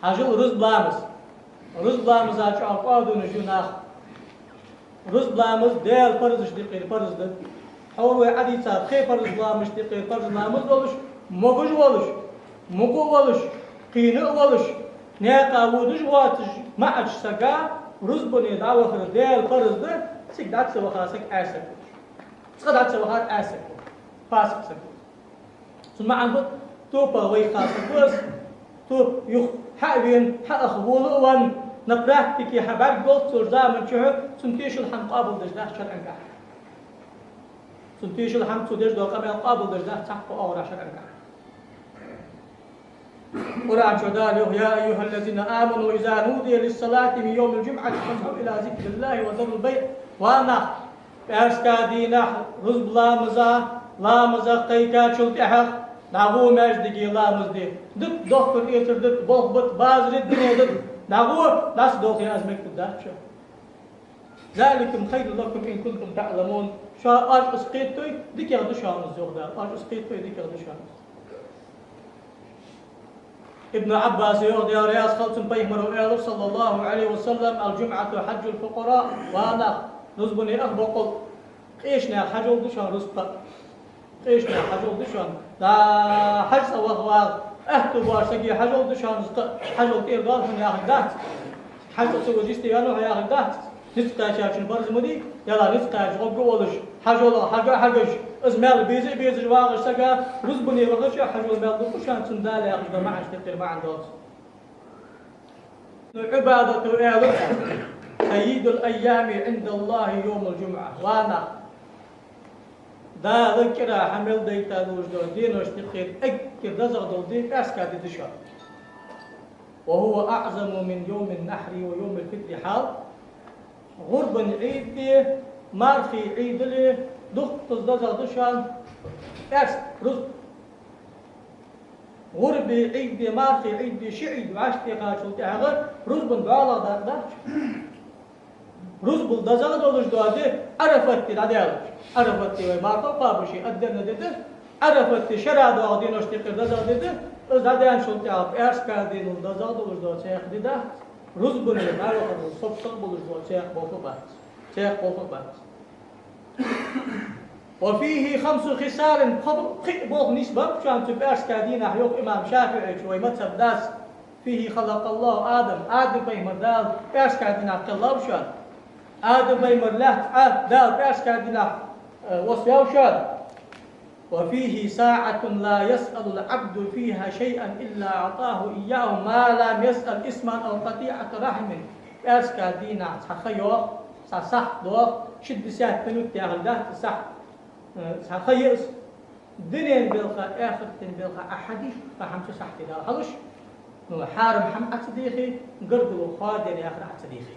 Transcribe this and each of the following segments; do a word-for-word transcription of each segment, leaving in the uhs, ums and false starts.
Хьажал рузба ламаз. Рузба ламаза чӀоагӀа къоадонаш я наха. Рузба ламаз Даьла парзашта юкъера парз да. Хьовра вай Ӏадийцад, пхе парз ламазашта юкъера парз ламаз долаш, могаш волаш, мукъа а волаш, кхийна а волаш, наькъа водаш воацаш маӀача сага рузбане дӀавахар Даьла парз да, цига дӀа ца ваха саг Ӏаьса саг ва. Цкъа дӀа ца вахар Ӏаьса саг ва, пасакъ саг ва. Цун маӀан ба, топа вайха саг ва из, топ юха хьа а вена, хьа а аха вола а венна, на практике хьабӀаргагуллалца заман чухь цун тешал хӀама къоабалдеш дац шарӀангахьа. Цун тешал хӀама, цо деш дола къамаьл къоабалдеш дац цхьаккха оагӀорахьа шарӀангахьа. Къуръан чу Дала йоах: «يا أيها الذين آمنوا إذا نودي للصلاة من يوم الجمعة فاسعوا إلى ذكر الله وذروا البيع». Ва нах, пӀаьраска дийнахьа рузба ламаза, ламазах кхайкачул тӀехьагӀа дӀагӀо маьждиге ламаз де. Дита дохкар эцар дита, болх бита, базар дита, дуне дита, дӀагӀо, дӀа ца дохе, аз мегаш дац шоана. «ذلكم خير لكم إن كنتم تعلمون». Шоана оаш из кхетадой, дикагӀа да шоана из, йоах Дала. Оаш из кхетадой, дикагӀа да шоана из. Ибн Ӏаббаса йоах, Даьла раьза хилва цунна, пайхамара аьлар, صلى الله عليه وسلم: «الجمعة حج الفقراء». Ва нах, рузбане ах боккъал къеча наьха хьажол да шоана рузба. Къеча наьха хьажол да шоана. Да, хьажцӀа ваха вагӀа аьттув боацача сага хьажол да шоана из, хьажол тӀера доал хьона яхилга дац. ХьажцӀа ца ваха йисте ваьннав хьо яхилга дац. Низ кхаьчачун парз ма дий, Даьла, низ кхаьча гӀоргга а волаш, хьажола хьажа а хьажаш, из маьл беза а безаш вагӀача сага рузбане вахача хьажола маьл дукха шоана, цунна Дала яхаш дола маӀанашта юкъера маӀан доацаш. Ӏибадату аьлар: «سيد الأيام عند الله يوم الجمعة». Ва нах, Дала кӀира хьа мел дайта долаш дола деношта юкъера эггара дезагӀа дола ди пӀаьраска ди да шоана. «وهو أعظم من يوم النحر ويوم الفطر حال». ГӀурбан Ӏийди, мархий Ӏийдали дукхаза дезагӀа да шоана пӀаьраска, рузба. ГӀурбий Ӏийди, мархий Ӏийди, ши Ӏийд вӀаштӀехьачул тӀехьагӀа рузбан дӀоалагӀа дакъа дац. Рузбал дезагӀа долаш дола ди Ӏарафат ди дӀадаьлча. Ӏарафат ди вай мархо кхоабаш отдельно ди да. Ӏарафат ди шера доагӀа деношта юкъера дезагӀа ди да. Из дӀадаьнначул тӀехьагӀа пӀаьраска денал дезагӀа долаш дола цхьаькха ди дац. Рузбане дӀавахар совцагӀа болаш дола цхьаькха болх а бац. Цхьаькха болх а бац. «وفيه خمس خصال», пхи, пхи болх нийсбеннаб шоана цу пӀаьраска дийнахьа, йоах имам ШафиӀийс, вай мазхӀаба дас: «فيه خلق الله آدم», Адам пайхамар Дала пӀаьраска дийнахьа кхеллав шоана. Адам пайхамар лаьтта Ӏа Дала пӀаьраска дийнахьа, э, воссаваьв шоана. «وفيه ساعة لا يسأل العبد فيها شيئا إلا أعطاه إياه ما لم يسأل إثما أو قطيعة رحم». ПӀаьраска дийнахьа цхьа ха йоагӀа, цхьа сахьат доагӀа, шестьдесят минут яхилга дац из сахьат. Э, цхьа ха я из. Дунен балха, ахартен балха Ӏа хьадийхка хӀама цу сахьате Дала хьалуш, ну, хьарам хӀама Ӏа ца дийхе, гаргало хоаденна яхар Ӏа ца дийхе.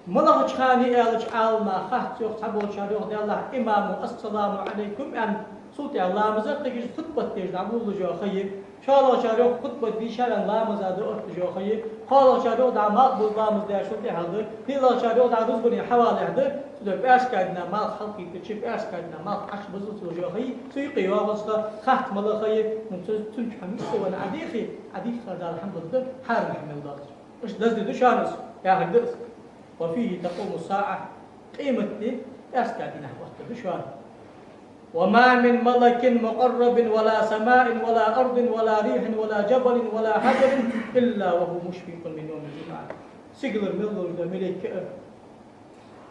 МалагӀча хана я аьлча, Ӏаламнаха хац, йоах, цхьаболчар йоах, Даьллахь, имамо «Ассаламу Ӏалайкум» аьнна, цул тӀехьагӀа ламаза кхы гиз хутбат деш дӀаволалуш йола ха я. ШоллагӀчар йоах, хутбат дийша аьнна ламаза дӀаотташ йола ха я. КхоалагӀчар йоах, дӀа малх буза ламаз даьчул тӀехьагӀа да. ПхелагӀчар йоах, дӀа рузбане хьавалехь да. Цудухьа пӀаьраска дийнахьа малх хьалкхийттача, пӀаьраска дийнахьа малх Ӏочубузалца йола ха я. Цу юкъе йоагӀаш ха, хац мала ха я, ну, цу, цун чу хӀама йисте венна Ӏа дийхе, Ӏа дийхар Дала хьанбалда, хьарам хӀама мел доацаш. Иштта деза ди да шоана из, яхилга да из. «وفيه تقوم الساعة», къематди пӀаьраска дийнахьа оттаргда шоана. «وما من ملك مقرب ولا سماء ولا أرض ولا ريح ولا جبل ولا حجر إلا وهو مشفق من يوم الجمعة». Сигалара мел долаш дола малейк а,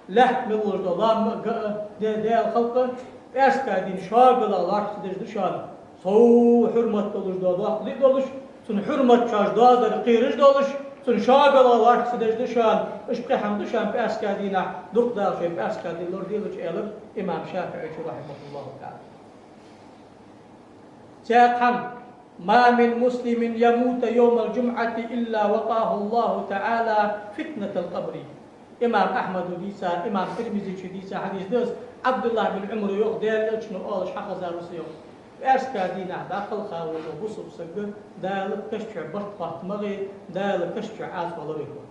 лаьтта мел долаш дола лам а, га а, Даь-, Даьла халкъ а, пӀаьраска дийнахьа шоагала лоархӀаш ца деш да шоана. Сов хьурмат долаш дола доккха ди а долаш, цун хьурмат чу доаздар кхераш долаш, цун шоагала лоархӀаш ца деш да шоана. Уж пхи хӀама да шоана пӀаьраска дийнахьа дукха Дала шоай пӀаьраска ди лораделча, аьлар имам ШафиӀийс, رحمه الله تعالى. Цхьаькха хӀама: «ما من مسلم يموت يوم الجمعة إلا وقاه الله تعالى فتنة القبر». Имам Ахьмада дийца, имам Тирмизийс дийца хьадис да из. Ӏабдуллахь бин Ӏумара йоах, Даьла Элчано оалаш хьахеза ва са, йоах: «ПӀаьраска дийнахьа дӀакхалха вола бусалба саг Дала каша чу барт хоатта ма гӀе, Дала каша чу Ӏазап лорае хьона».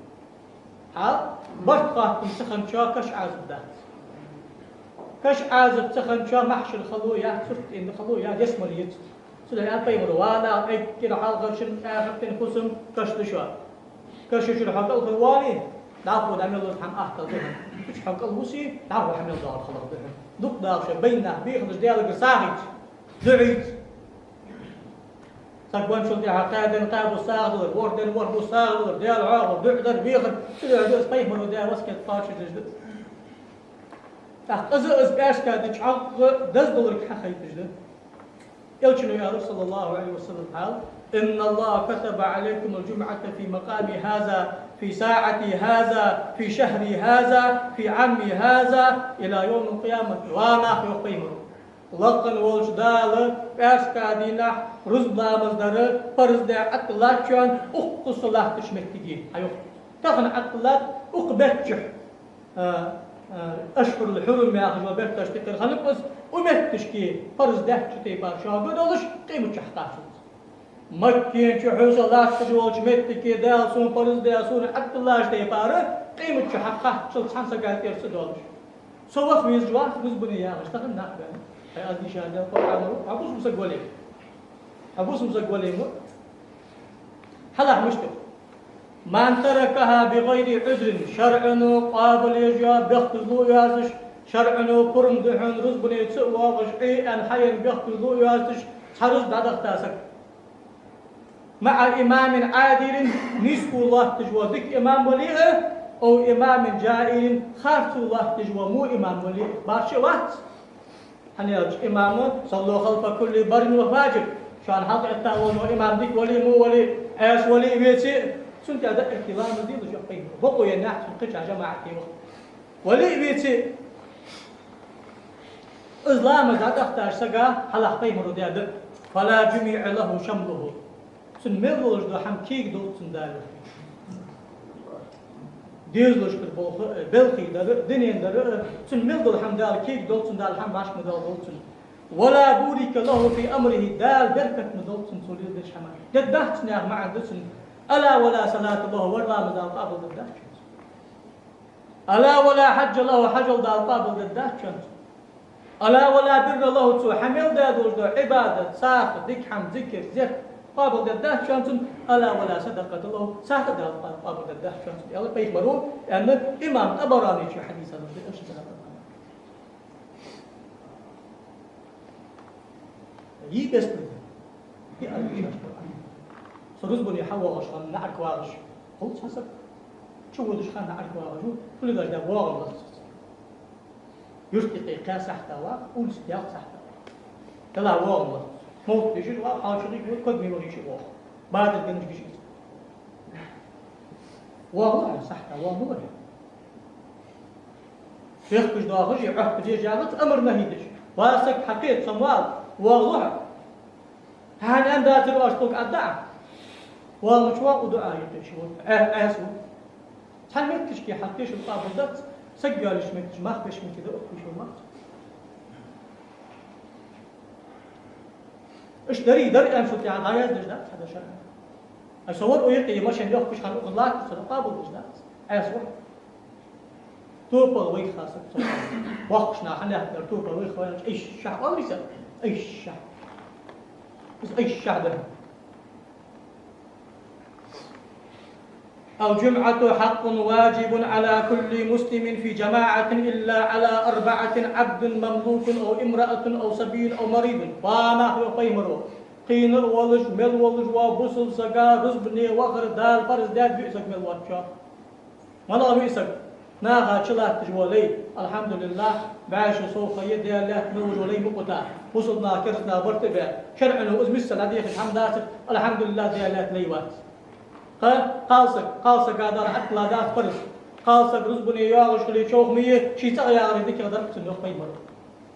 Хьал, барт хоаттам ца хинначоа каша Ӏазап дац. Каша Ӏазап ца хинначоа маьхьшар хало яц, сурт тӀа хало яц, ялсмале яц. Цудухьа аьннад пайхамара: «Ва нах, эггара хьалхарча ахартен фусам кашта да шо. Каша чура хьо кӀалхарвоале, дӀахо дӀа мел лаза хӀама аттал да хьона. Цу чу хьо кӀалвусе, дӀахо хьа мел доагӀар хала да хьона. Дукха даха шо, байна нах, бехалаш Даьлагара сагӀийца, дуӀайца». Саг венначул тӀехьагӀа кхаь ден кхаь бус сагӀа далар, ворхӀ ден ворхӀ бус сагӀа далар, Даьла хьоахавар, дуӀа дар, вехар, цудухьа да из пайхамара даь васкет кхоачашдеш да. ТӀаккха из, из пӀаьраска ди чӀоагӀа деза долга хьахайташ да. Элчано аьлар, صلى الله عليه وسلم, хьал: «إن الله كتب عليكم الجمعة في مقامي هذا، في ساعتي هذا، في شهري هذا، في عامي هذا، إلى يوم القيامة». Ва нах, йоах пайхамара, лакха волча Дала пӀаьраска дийнахьа рузба ламаз дар парз даь Ӏатталлад шоана укх со латтача моттиге. Хьайоах, тахан Ӏатталлад укх бетта чухь, а, а, ашхӀурул-хьурум яхаш йола бетташ тӀехьара хиннаб из, укх метташка парз даьча тайпара шоага долаш, къематча хьакхаччалца. Маккан чухь со латташ волча моттиге Дала сона парз даь, сона Ӏатталлача тайпара, къематча хьакхаччалца цхьан сага тӀера ца долаш. Со ваха везаш вац рузбане яхаш тахан нах баьнна. Хьай аз дийша Даьла Къуръано, хьо бусалба саг вале. Хьо бусалба саг вале ма. Хьалахь мишта да: «من تركها بغير عذر», шарӀо къоабалъеш йола бехказло йоацаш, шарӀо пурам да хьона рузбане ца воагӀаш, Ӏе аьнна хьаена бехказло йоацаш, цхьа рузба дӀадахийта саг. «مع إمام عادل», нийсхо лоатташ вола дика имам вале а, «أو إمام جائر», харцо лоатташ вола во имам вале а, башха вац. ХӀана аьлча имам: «صلوا خلف كل بر وفاجر». Шоана хьалтӀаэтта вола имам дика вале а, во вале а, Ӏаьса вале а, веце а, цунна тӀа дӀа а ламаз де луш, йоах пайхамара. Бокъо еннаяц цунна кхыча жамаӀате ваха. Вале а, веце а, из ламаз дӀадахийтача сага хьалахь пайхамара даь дуӀа: «فلا جميع له شمله». Цун мел долаш дола хӀама кег долаш цун Дала. Дезалашкара болх а, белхий дар а, дунен дар а, цун мел дола хӀама Дала кег долаш цун Дала, хӀама башха ма долаш цун. «ولا بورك له في أمره», Дала беркат ма долаш цун цо леладеча хӀаман. Дергдац цун яха маӀан да цун: «ألا ولا صلاة له», вар ламаз Дала къоабалдергдац цун. «ألا ولا حج له», хьажол Дала къоабалдергдац цун. «ألا ولا بر له», цо хьа мел даь долаш дола Ӏибадат, сагӀа, дика хӀама, зикар, зехк къоабалдергдац цун. «ألا ولا صدقة له», сагӀа Дала къоабалдергдац цун, аьлар пайхамара, аьнна имам ТӀабаране чу хьадис да, аша дагадоагӀа. Йий беспредел. Йий аргашаш. Со рузбане хьавоагӀаш хана, наӀарга вагӀаш, хул цхьа саг. Чуводаш хана наӀарга вагӀаш ва, хулигаш да воагӀам лац. Юрта юкъе кхаь сахьата вагӀа, улица ялх сахьата вагӀа. Дала воагӀам лац. Мовлат дешаш вагӀа, хьалчугӀига вагӀа, кодаме вагӀа, йиш вагӀа. Бадра геннаш гиша из. ВагӀа лу хьо сахьата, вагӀа лу хьо. Бехкаш доахаш, е Ӏохка деш яхац, амар нахӀи деш. Ва саг, хьакхета, со ма вала, вагӀа лу хьо. Хьан аьнна дацар оаш тхога аргда Ӏа? ВагӀа луча вагӀа, дуӀа йоаккхаш ва. Ӏа-, Ӏаьса ва. Цхьан метташка хьатта тешал къоабалдац, саг йоалаеш метташ, мах беш метташ да, оттуш ва мах. Иштта дарий, дар аьнна шо тӀехьа дӀаяздеш дац хьа дашар. Ай, со вар укх юкъе машен йохкаш хана укхаза латташ, со къоабалдеш дац. Ӏаьса ва. Топа вайха саг цо. Бохкаш нах хьанехкар топа вайха вайнаш. Ай шах оалар из. Ай шах. Из ай шах дар. «الجمعة حق واجب على كل مسلم في جماعة إلا على أربعة: عبد مملوك أو امرأة أو صبي أو مريض». Ва нах, йоах пайхамара, кхийна волаш, мел волаш вола бусалба сага рузбане вахар Дала парз даьд виъ саг мел воацачоа. МалагӀа виъ саг? Наха чулатташ вола лай, алхьамдулиллахӀ, бӀаь шу сов ха я, Даьла лаьтта мел вож вола лай мукъа тӀа. Бусалба наха, кераста наха барт а баь, шарӀо из миссел дӀадехача хӀама дацар, алхьамдулиллахӀ, Даьла лаьтта лай вац. Кха, кхалсаг, кхалсага дар Ӏатталла дац парз. Кхалсаг рузбане йоагӀаш хиле човха ма е, ший цӀагӀа ягӀаре дикагӀа дар цун, йоах пайхамара.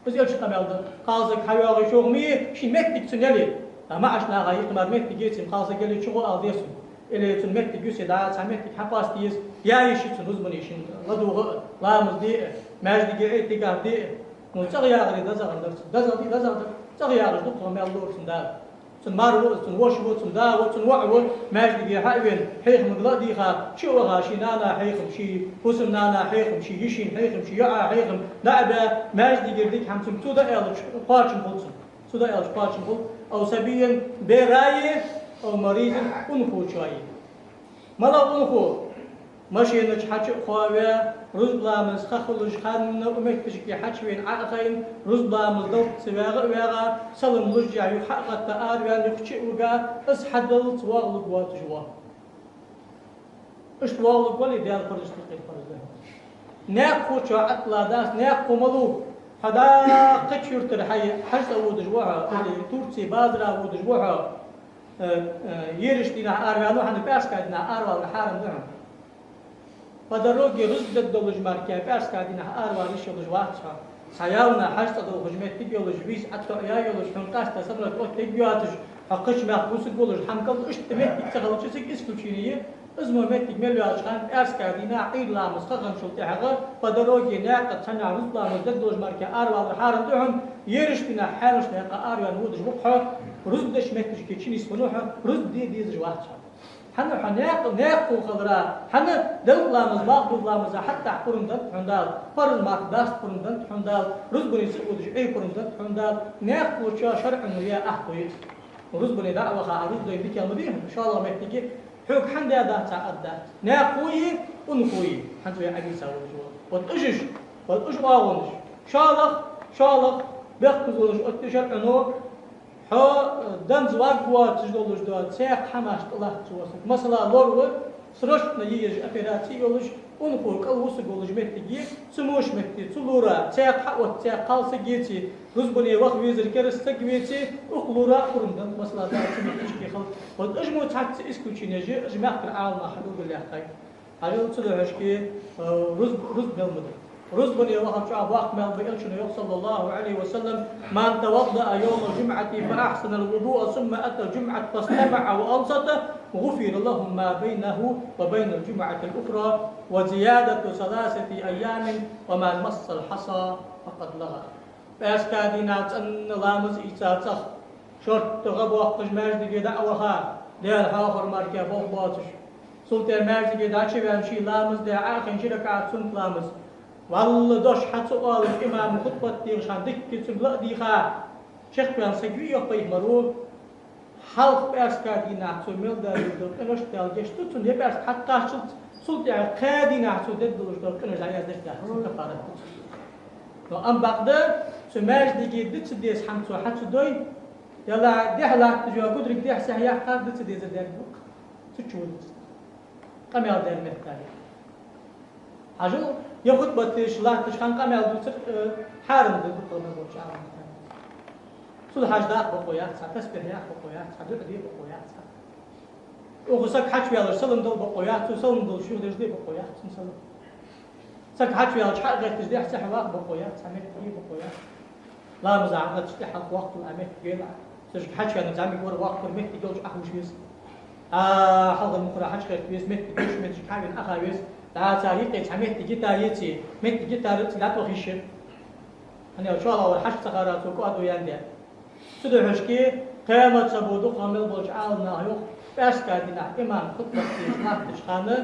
Из Элчан къамаьл да. Кхалсаг хьайоагӀе човха ма е, ший моттиг цун яле. А маӀача наха юкъе мара моттиг я цун, кхалсаг яле чугӀо ала деза цун. Или цун моттиг юсе дӀа, цхьа моттиг хьакъоаста еза, я йиш я цун рузбане шийна ладувгӀа а, ламаз де а, маьждиге Ӏе дигахь де а. Ну, цӀагӀа ягӀаре дезагӀа дар цун. ДезагӀа дий, дезагӀа дар. ЦӀагӀа ягӀаш дукхагӀа маьл лора цун Дала. Цун мар ва из, цун воша ва, цун да ва, цун воӀ ва, маьждиге хьа а вена, хьехамга ла а дийха, чу а ваха, ший нана хьехам, ший фусам-нана хьехам, ший йишийна хьехам, ший йоӀа хьехам дӀа а баь, маьждигера дика хӀама цунга цо дӀааьлча кхоачам хул цун. Цо дӀааьлча кхоачам хул. أو صبي, бер а я, أو مريض, унахочоа я. Малав унахо? Машина чу хьачу а хоаваь, рузба ламаза ха хулаш ханна укх метташка хьачувена Ӏо а хайна, рузба ламаза далла ца вагӀа а вагӀа, салам луш а юха хьа а гӀатта араваьнна юха чу а вига, из хьадаллалца воагӀалургвоацаш ва. Иштта воагӀалургволий, Даьла парзаш тӀехьа парз да. Наькъахочоа Ӏоттадаь дац, наькъахо малув? Хьо дӀа кхыча юртара хьай хьажцӀа водаш ва хьо, или Турце базара водаш ва хьо, э, э, ераш дийнахьа араваьннав, хӀана, пӀаьраска дийнахьа аравалар хьарам да хьона. По дороге рузба дергдолаш мара, пӀаьраска дийнахьа аравала йиш йолаш вац хьо. Цхьа явно хьажцӀа долхаш моттиг йолаш, виза ӀотоӀаяь йолаш, хьона къаьстта самолёт оттаергйоацаш, хьо кхыча мехка вусаргволаш, хӀама кӀал, иштта моттиг ца хилча, цига исключение я. Из мо моттиг мел йоацача хана, пӀаьраска дийнахьа Ӏуйра ламаза ха хинначул тӀехьагӀа, по дороге наькъа цхьаннахьа рузба ламаз дергдолаш мара аравалар хьарам да хьона, ераш дийнахьа хьаьнала наькъа араваьнна водаш ва-кх хьо, рузба деча метташка чунийсвеннав хьо, рузба де дезаш вац хьо. ХӀана, хьо наькъа, наькъахо хиларах, хӀана, делкъа ламаз, махкбуза ламаза хьаттахь пурам деннад хьона Дала, парз марха даста пурам деннад хьона Дала, рузбане ца водаш Ӏе пурам деннад хьона Дала, наькъахочоа шарӀо яь ахьа тойи. Рузбане дӀа а ваха, Ӏа рузба дойна дикагӀа ма дий хьона, шоллагӀа моттиге, хьога хӀана даь дац, хьа аргдац. Наькъахо е, унахо е, хӀанз вай Ӏадийца волаш ва. Вот уж уж, вот уж оагӀонаш. ШоллагӀа, шоллагӀа, бехказонаш оттаю шарӀо, хьо, э, данза варгвоацаш долаш да, цхьаькха хӀамаш тӀа латташ вола саг. Масала, лор ва, срочно е езаш операци йолаш, унахо кӀал вусаргволаш моттиг я, цу мо метте, цу лора, цхьаькха хьаотта, цхьаькха кхалсаг еце, рузбане ваха везар кераста саг веце, укх лора пурам деннад, масала, Дала цу метташка хилда. Вот уж мо цхьацца исключение я, уж мехкара Ӏаламнаха белгалъяьккхай. Хьажал, цудухьа шки, э, рузб-, рузба мел ма да. Рузбане вахар чӀоагӀа боккха маьл ба, Элчано йоах, صلى الله عليه وسلم: «من توضأ يوم الجمعة فأحسن الوضوء ثم أتى الجمعة فاستمع وأنصت غفر له ما بينه وبين الجمعة الأخرى وزيادة ثلاثة أيام ومن مس الحصى فقد لغى». ПӀаьраска дийнахьа цӀена ламаз ийца цӀагӀа, шортта гӀа боаккхаш маьждиге дӀа а ваха, Даьла хьоахавар мара болх боацаш, цул тӀехьа маьждиге дӀачуваьнна, ший ламаз даь, Ӏохайна ши ракаӀат суннат ламаз, валла дош хьа ца оалаш, имама хутбат дехаш хана дикка цунга ла а дийха, чакхваьнна саг вий, йоах пайхамаро, хьалха пӀаьраска дийнахьа цо мел даь долаш дола къинош Даьла гешт ду цунна, е пӀаьраска хьакхаччалца, цул тӀехьа кхаь дийнахьа цо дергдолаш дола къинош дӀаяздеш дац цунна, каффарат ду цунна. Но ам бакъда, цу маьждиге дицдеза хӀама цо хьа ца дой, е ла дехьа латташ йола гудриг дехьа-сехьа яьккха, дицдезар даьннад-кх. Цу чу вуз. Къамаьл дер меттел. Хьажал, е хутбат деш латташ хана къамаьл дувцар, э, хьарам да дукхагӀа мел болча Ӏаламнаха. Цул хьажа дакъа бокъо яц хьа, тасбихь яккха бокъо яц хьа, дуӀа де бокъо яц хьа. Укхаза саг хьачуваьлча салам дала бокъо яц, цо салам далаш юхадеш де бокъо яц цун салам. Саг хьачуваьлча хьа а гӀетташ, дехьа ца хьаваха бокъо яц, цхьа моттиг е бокъо яц. Ламаза хьагӀатташ тӀехьа хьалха воккхал а моттиг ела. Цу шка хьачуваьнна зӀамига вар, воккха вар, моттиг йолча Ӏохувш веза. А, хьалха мукъара хьачукхетта веза, моттиг йолча метте хьавена Ӏоха веза. ДӀа цар юкъе цхьа моттиг йита еце, моттиг йитар ца лаьтта ваха йиш я. ХӀана аьлча, шоллагӀвар хьачу ца хара, цо кӀоадо яьнна да. Цудухьа шки, кхаь мазхӀабо дукхагӀа мел болча Ӏаламнаха йоах, пӀаьраска дийнахьа имам хутбат деш латтача хана,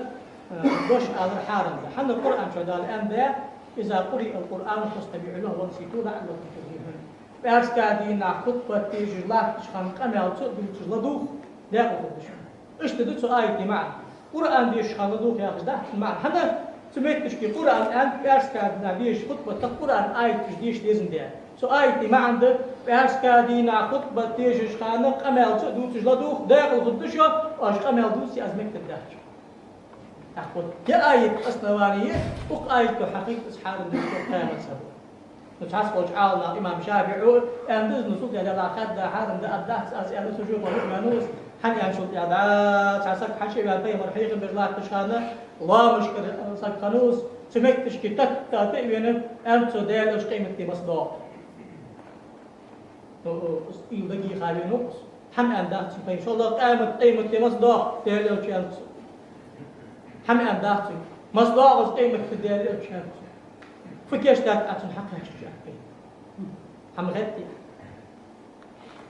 э, дош алар хьарам да. ХӀана, Къуръан чу Дала аьннад: «إذا قرئ القرآن فاستمعوا له وأنصتوا لعلكم ترحمون». ПӀаьраска дийнахьа хутбат деш латтача хана къамаьл ца дувцаш ладувгӀа, декъала хургда шоана. Иштта да цу аята маӀан. Къуръан дешача хана ладувгӀа яхаш дац цун маӀан. ХӀана, цу метташка Къуръан аьннад, пӀаьраска дийнахьа деш хутбатах Къуръан аяташ деша дезаш да. Цу аята маӀан да: пӀаьраска дийнахьа хутбат дешача хана къамаьл ца дувцаш ладувгӀа, декъала хургда шо, оаш къамаьл дувце, аз мегаш дац. ТӀаккха вот ер аят основание, укх аято хьахилча, из хьарам да, кхаь мазхӀабо. Ну, цхьацца болча Ӏаламнаха, имам ШафиӀо аьннад из, ну, цул тӀехьа Даьлах хадда хьарам да, аргдац аз аьнна, сужуд ма ву аьннав из. ХӀана аьлча, цул тӀехьа дац, цхьа саг хьачу а ваьнна, пайхамар хьехам беш латтача хана, лоамашкара саг хиннав из, цу метташка тата а вена, аьннад цо: Даьла Элча, къематди масса доагӀа? Ну, из уйла дагайоха венав из. ХӀама аьннадац цунга пайхамаро, шоллагӀа, къемат, къематди масса доагӀа, Даьла Элча, аьннад цо. ХӀама аьннадац цунга. Масса доагӀа из къематди, Даьла Элча, аьннад цо. Фу кийчдаьд Ӏа цунна хьакхаьчача, аьннад пайхамаро. ХӀама гӀетте.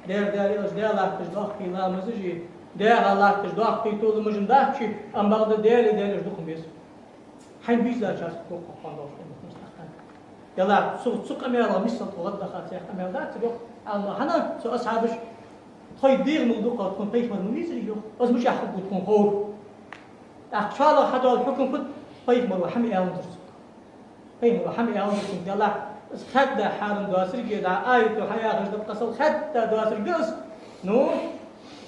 Дера, Даьла Элча, даь латташ доккхий ламазаш а, даьха латташ доккхий толамаш а дац ший, ам бакъда Даьла, Даьла Элча дукха ма беза. Хьайна бийсачарца дукха хьона долаш къематди масса доагӀа. Е ла цу, цу къамаьлах миссел тхо гӀаддаха цхьа къамаьл дац, цо йоах Ӏаламнаха. ХӀана, цу асхьабаша Тхоай дегӀамал дукха тхона пайхамар ма везар, йоах. Аз мичахьа хургва тхона ховр. ТӀаккха шоллагӀа хьадола хьукам фуд? Пайхамаро хӀама аьннадар цунга. Пайхамаро хӀама аьннадар цунга, делахь, из хаьдда хьарам доацилга дӀа аято хьаяхаш да, къасал хаьдда доацилга из. Ну,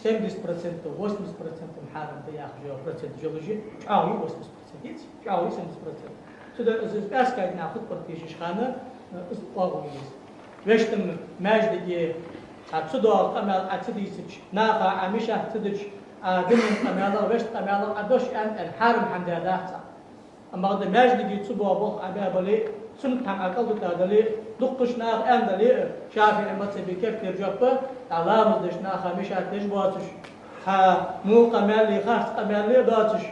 семьдесят процентов, восемьдесят процентов хьарам да яхаш йола процент йолаш я, чӀоагӀа я восемьдесят процент, яц, чӀоагӀа я семьдесят процент. Цудухьа из, из пӀаьраска дийнахьа хутбат дешаш хана, э, из оагӀув я из. Вешта маьждиге цхьа цу доагӀа къамаьл Ӏа ца дийцача, наха Ӏа мишта ца дича, Ӏа дина къамаьлах, вешта къамаьлах Ӏа дош аьнна, аьнна, хьарам хӀама да дац цхьа. Амма бакъда маьждиге цу боагӀа болх Ӏа баь бале а, цунна тхьамма Ӏа кӀалдита дале а, дуккхача наха аьнна дале а, ШафиӀий мазхӀабе керттера жоп да, ламаз деш наха мишта деш боацаш, хьа мукъа къамаьл а, харц къамаьл а доацаш,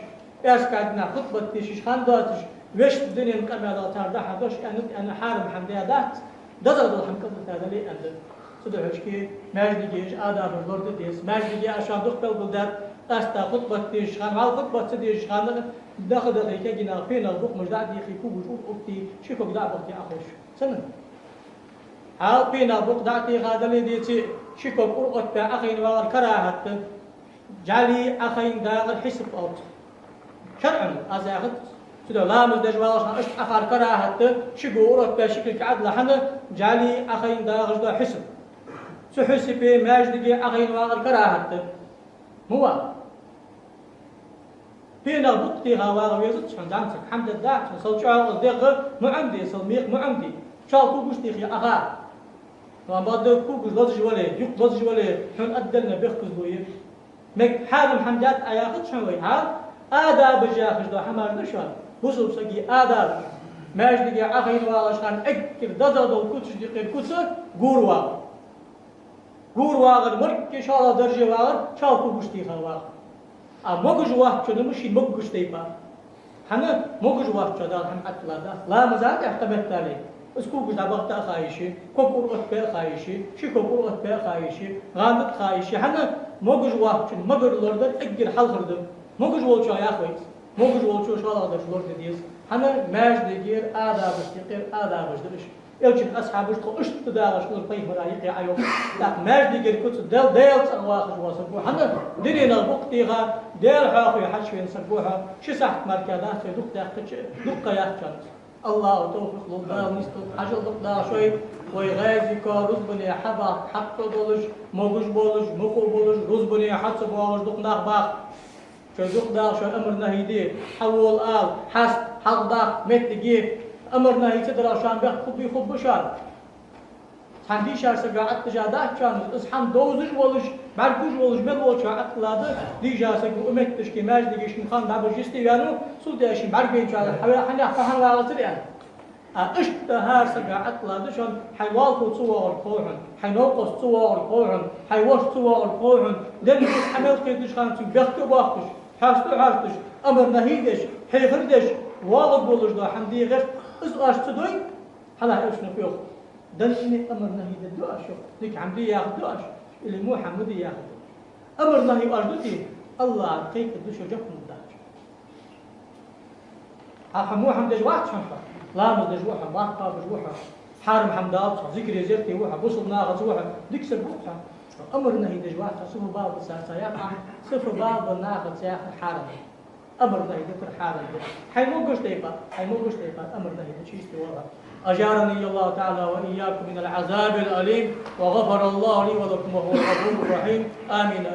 пӀаьраска дийнахьа хутбат дешаш хана доацаш, вешта дина къамаьлах цар дӀа-хьа дош аьннад аьнна, хьарам хӀама да дац, дезагӀа дола хӀама кӀалдита дале а аьнна да. Цудухьа шоашка маьждиге уж адабаш лораде деза. Маьждиге аз шоана дукха белгалдаьд, къаьстта хутбат дешаш хана, вӀалла хутбат ца дешаш хана, даха-дахе кегий нах пенах букъ маж дӀа а дийхе, когаш ура оттае, ши ког дӀа а бахийте Ӏоховш. Цхьана. Хьал пенах букъ дӀа а теха дале а, деце а, ши ког ура оттабаь Ӏохайна вагӀар карахӀат да. ЖӀали Ӏохайна дагӀар хьисап оал цох. ШарӀо аз яхац. Цудухьа ламаз деш вагӀаш хана иштта Ӏохар карахӀат да, ши ког ура оттабаь ши кулг Ӏодилла, хӀана, жӀали Ӏохайна дагӀаш да хьисап. Цу хьисапе маьждиге Ӏохайна вагӀар карахӀат да. Ма вагӀа. Пенах букъ теха вагӀа везац хьона, зӀамсаг хӀама дергдац хьона, сел чӀоагӀа из дегӀ муӀам де, сел мекх муӀам де. Чоал когаш техе Ӏоха. Амма бакъда когаш лазаш вале, юкъ лазаш вале, хьона отдельно бехказло я. Мег хьарам хӀама даьд Ӏа яхац хьона вай, хьал адабаш яхаш дола хӀамаш да шоана. Бусалба сага адабаш. Маьждиге Ӏохайна вагӀаш хана эггара дезагӀа дола куцашта юкъера куц гора вагӀар. Гора вагӀар, моргге шоллагӀа дарже вагӀар, чоал когаш теха вагӀар. А могаш воацачоа ма ший могаш тайпа. ХӀана, могаш воацачоа Дала хӀама Ӏотилладац. Ламаза тӀехьа кхаметтале, из когаш дӀабахийта а ха йиш я, ког ура оттабаь а ха йиш я, ши ког ура оттабаь а ха йиш я, гӀандат а ха йиш я. ХӀана, могаш воацачун могар лорадар эггара хьалхара да. Могаш волчоа йоах вай из. Могаш волчо шоллагӀа дарж лораде деза. ХӀана, маьждигера адабашта юкъера адабаш да уж. Элчан асхьабаш тхо иштта дагӀаш хилар пайхамара юкъе Ӏойоах. ТӀаккха маьждигера куц Дал-, Даьла цӀагӀа вахаш вола саг ва хьона, динах букъ теха, Даьла хьоахаве хьажа вена саг ва хьо, ши сахьат мара дац вай дукха даьккхача, дукха яхачоа. АллахӀа товфикъ лулда, Дала нийсдолда, хьажал дукха даха шоай, вай гӀаьзий коа рузбане хьабахка хьакъ долаш, могаш болаш, мукъа болаш, рузбане хьа ца боагӀаш дукха нах баха. Шоай дукха даха, шоай амар-нахӀи де, хьавола ала, хьаста, хьалхадаккха моттиг е, амар-нахӀи ца дарах шоана бехк хургбий, хургба шоана. Цхьан дийшача сага Ӏаттажа дац шоана, из хӀама довзаш волаш, бӀаргагуш волаш мел волчоа Ӏатталада, дийша саг укх метташка, маьждигашка хана дӀабаха йисте ваьннав, цул тӀехьа ший бӀаргавайначоа хьаве-, хьанех хьо хьавагӀацар аьнна. А иштта хӀара сага Ӏатталада шоана, хьай лоалахо ца воагӀар хов хьона, хьай новкъост ца воагӀар хов хьона, хьай воша ца воагӀар хов хьона, денна дус хьа мел кхеташ хана цунга бехк а боаккхаш, хьоаста а хьоасташ, амар-нахӀи деш, хьехар деш, воагӀаргволаш дола хӀама де гӀерт, из оаш ца дой, хьалха Элчано йоах: данне амар-нахӀи дергдий оаш, йоах, дика хӀама де яхаргдий оаш, или во хӀама ма де яхаргда. Амар-нахӀи оаш дутий, АллахӀа кхайкаргда шо жоп лургдац. Хьа, хьо во хӀама деш вац хьона хьо? Ламаз деш ва хьо, марха кхабаш ва хьо, хьарам хӀама далац хьо, зикар-езар де ва хьо, бусалба нахаца ва хьо, дика саг ва хьо. Амар-нахӀи деш вац хьо, сифа бала царца яхар, сифа бала нахаца яхар хьарам. Амар-нахӀи дитар хьарам да. Хьай могаш тайпа, хьай могаш тайпа амар-нахӀи дича йисте воагӀа. أجارني الله تعالى وإياكم من العذاب الأليم، وغفر الله لي ولكم، وهو الغفور الرحيم. آمين.